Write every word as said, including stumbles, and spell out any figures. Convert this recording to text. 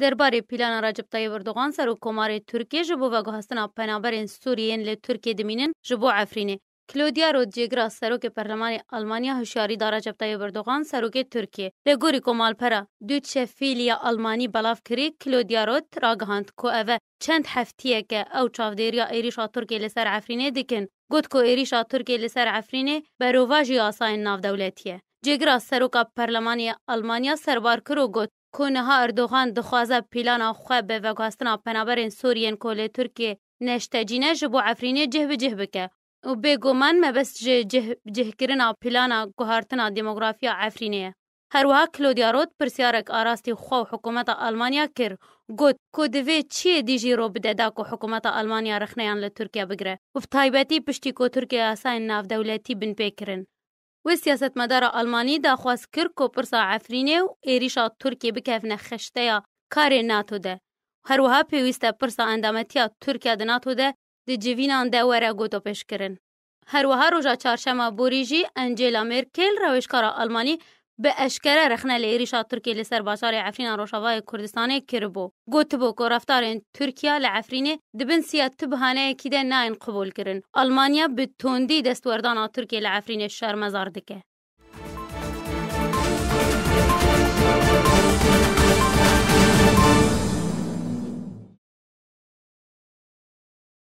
Derbarê plana Recep Tayyip Erdogan, Serokkomarê Tirkiyê, ji bo veguhastina penaberên Sûriyê yên li Tirkiyê dimînin ji bo Efrînê, Claudia Roth, cêgira Serokê Perlemanê Almanya, hişyarî da Recep Tayyip Erdogan, Serokê Tirkiyê. Li gorî ku malpera Deutsche Welle ya Almanî belav kirî, Claudia Roth ragihand ku ev e çend heftiyek e ew çavdêriya êrîşa Tirkiyê li ser Efrînê dikin. Got ku êrîşa Tirkiyê li ser Efrînê berovajî yasayên navdewletî ye. Cêgira Seroka Perlemanê ya Almanya serbar kir û got ku niha Erdogan dixwaze plana xwe bi veguhastina penaberên Sûriyên ku li Tirkiyê neştecî ne ji bo Efrînê cih bi cih bike û bêguman mebest ji cih, cihkirina plana guhartina demografiya Efrînê ye. Her wiha Claudia Roth pirsyarek a rastî xwe û hikûmeta Almanya kir. Got ku divê çiyê dî jî ro bide da ku hikûmeta Almanya rexneyan li Tirkiye bigire û bi taybetî piştî ku Tirkiye yasayên navdewletî binpê kirin. Wê siyasetmedara Almanî daxwaz kir ku pirsa Efrînê û êrîşa Tirkiyê bikevne xeşteya karê NATO de. Her wiha pêwîst e pirsa endametiya Tirkiye di NATO de di civînan de were gotopêşkirin. Her wiha roja çarşema borî jî Angela Merkel, rewêjkara Almanî, bi eşkere rexne li êrîşa Tirkiyê li ser bajarê Efrîna Rojavayê Kurdistanê kiribû. Gotibû ku reftarên Tirkiye li Efrînê di bin sîya tu bihaneyekî de nayên qebûlkirin. Almanya bi tundî destwerdana Tirkiyê li Efrînê şermezar dike.